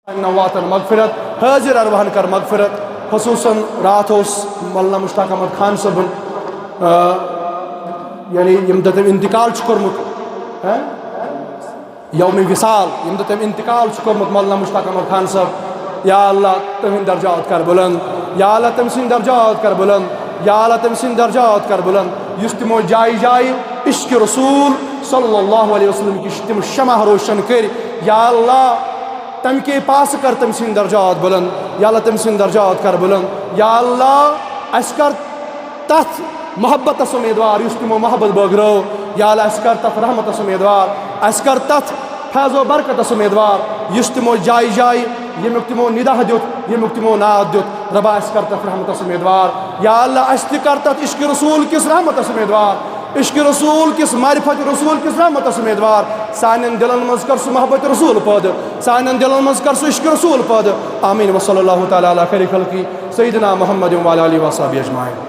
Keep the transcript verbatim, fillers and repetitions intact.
واتن مغفرت، حٲضِر ارواحن کر مغفرت۔ خصوصاً راتھ اوس مولانا مشتاق احمد خان صٲبُن، آ، یعنی ییٚمہِ دۄہ تٔمۍ انتقال چھُ کوٚرمُت، ہہ؟ یوم وصال، ییٚمہِ دۄہ تٔمۍ انتقال چھُ کوٚرمُت مولانا مشتاق احمد خان صٲب۔ یا اللہ، تٔمِس درجات کر بلند۔ یا اللہ، تٔمۍ سٕنٛدۍ درجات کر بلند۔ یا اللہ، تٔمۍ سٕنٛدۍ درجات کر بلند۔ یُس تِمو جایہِ جایہِ عشق رسول صلی اللہ علیہ وسلم کِس تِم شمع روشن کٔرۍ، یا اللہ، تَمہِ کے پاسہٕ کر تٔمۍ سٕنٛدۍ درجات بلند۔ یا اللہ، تٔمۍ سٕنٛدۍ درجات کر بلند۔ یا اللہ، اَسہِ کر تَتھ محبتس امیدوار یُس تِمو محبت بٲگرٲو۔ یا اللہ، اَسہِ کر تَتھ رحمتس امیدوار، اَسہِ کر تَتھ فیض و برکتس امیدوار یُس تِمو جایہِ جایہِ ییٚمیُک تِمو ندا دیُت، ییٚمیُک تِمو ناد دیُت۔ رۄبا، اَسہِ کر تَتھ رحمتس امیدوار۔ یا اللہ، اَسہِ تہِ کر تَتھ عشق رسول کِس رحمتس امیدوار، عشق رسول کِس، معرفت رسول کِس رحمتس امیدوار۔ سانٮ۪ن دِلن منٛز کر سُہ محبت رسول پٲدٕ، سانٮ۪ن دِلن منٛز کر سُہ عشق رسول پٲدٕ۔ آمین۔ وصلی اللہ تعالیٰ علی خیر خلقی سیدنا محمد وعلی آلہ وصحبہ اجمعین۔